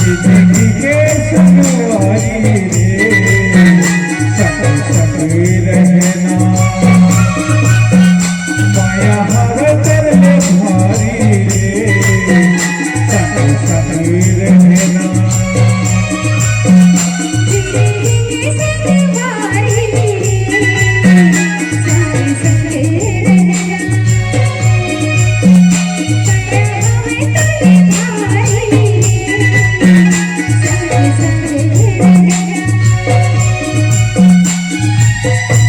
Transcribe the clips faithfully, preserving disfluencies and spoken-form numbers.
जिंदगी के संगवारी रे, संग संग रहना। माया हर कर ले भारी रे, संग संग रहना।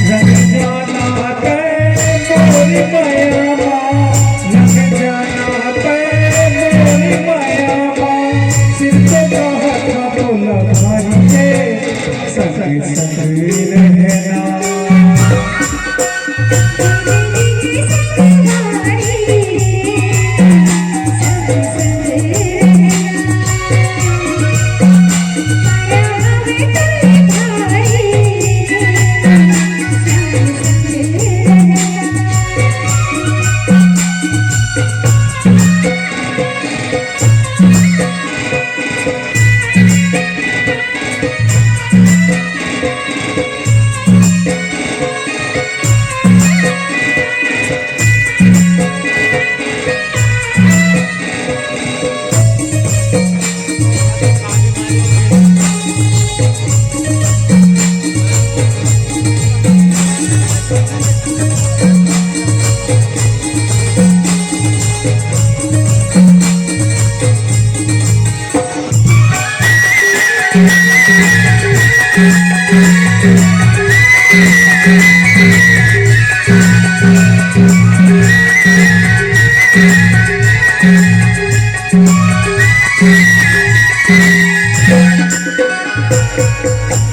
रंग जाना तै मोरी माया मा, रंग जाना तै मोरी माया मा, सिर तो कहत बोला भारी के, संग संग रहना।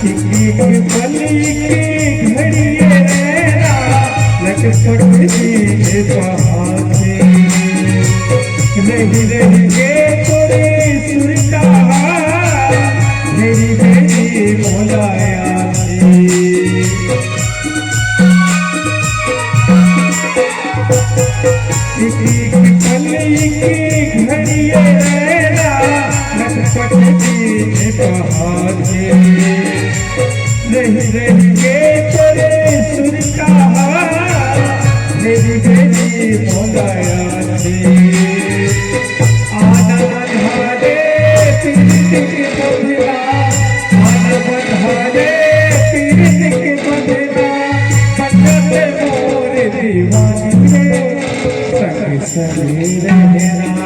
एक पल के घड़ी ये रहना, लटपट दिन बहाते। रही रही के तोरे सुरता, मेरी बेटी मोला याद। एक एक पल की घड़ी ये रहना, लटपट दिन बहाते। रही रही के तोरे सुरता, मेरी बेटी मोला याद। आना बंधारे पीरित के बंधना, आना बंधारे पीरित के बंधना, बंधन मोर दीवानी रे, संग संग रहना।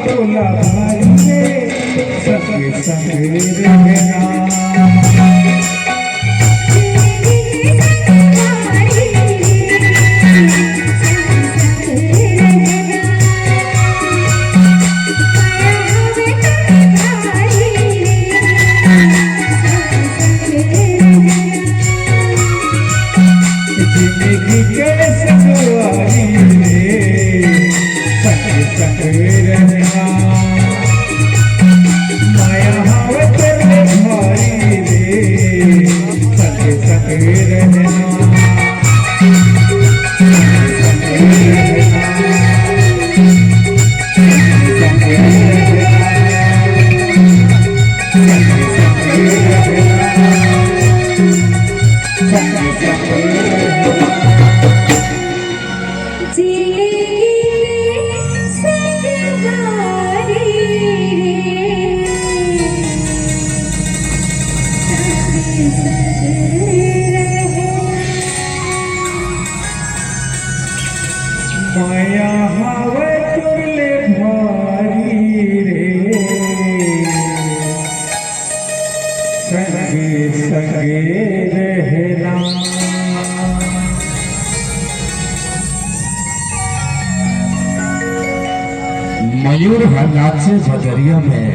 तोला भाई रे, संग संग रहना। जिंदगी के संगवारी रे, संग संग रहना। माया हवे तोर ले भारी रे, संग संग रहना। संग संग रहना। संग संग रहना। संग संग रहना। संग संग रहना। जिंदगी के संगवारी रे, संग संग रहे। माया हवे तोर ले भारी रे, संगे संगे रहना। मयूर ह नाचे बदरिया में।